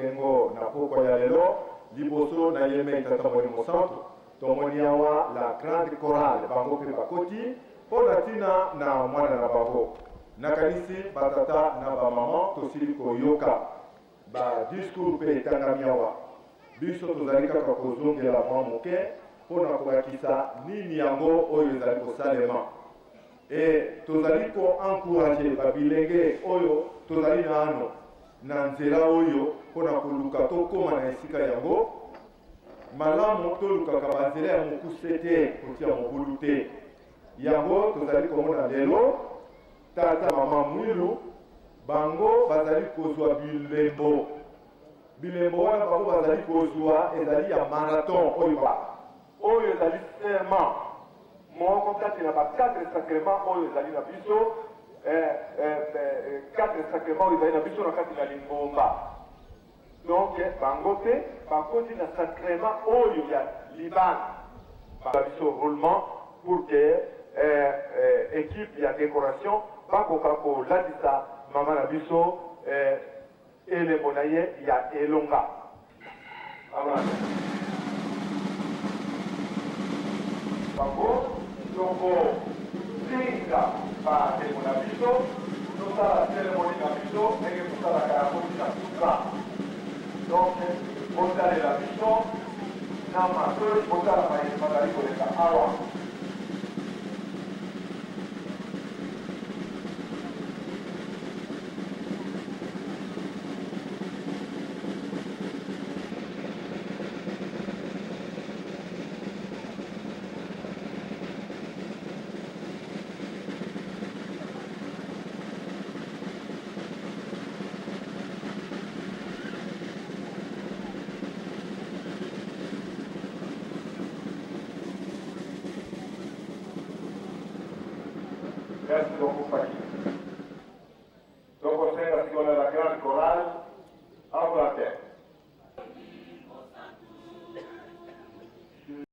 esengo na pokwa ya lelo liboso na ye mei Tata Molimo Santu. Tomoni awa la grande chorale bango mpe bakoti mpo na ntina na mwana na bango. Nakanisi batata na bamama tosili koyoka ba discours mpe etangami awa. Biso tozali kaka kozongela mwa moke mpo na kolakisa nini yango oyo ezali kosalema. Et tozali ko encourager ba bilenge oyo tozali nano na nzela oyo mpo na koluka tokoma na esika yango. Malamu tolukaka ba nzela ya mokuse te, kotia mobulu te. Yango tozali komona lelo, tata mama Mwilu bango bazali kozua bilembo. Bilembo wana bango bazali kozua ezali ya marathon oyo ba. Oyo ezali serment moko kati na ba quatre sacrements oyo ezali na biso, eh, eh, eh, quatre sacrements oyo ezali na biso na kati na lingomba. Donc bango pe bakoti na sacrement oyo ya libala. Ba biso roulement pour que eh, eh, equipe ya decoration bakoka kolatisa mama na biso eh, Elembo na ye ya elonga. Amen. Bango toko zinga ba ndeko na biso, tosala ceremonie na biso ndenge tosalaka yango ti na suka. Donc botalela biso na matoyi, botala maye mazali koleka awa. Merci beaucoup Faki.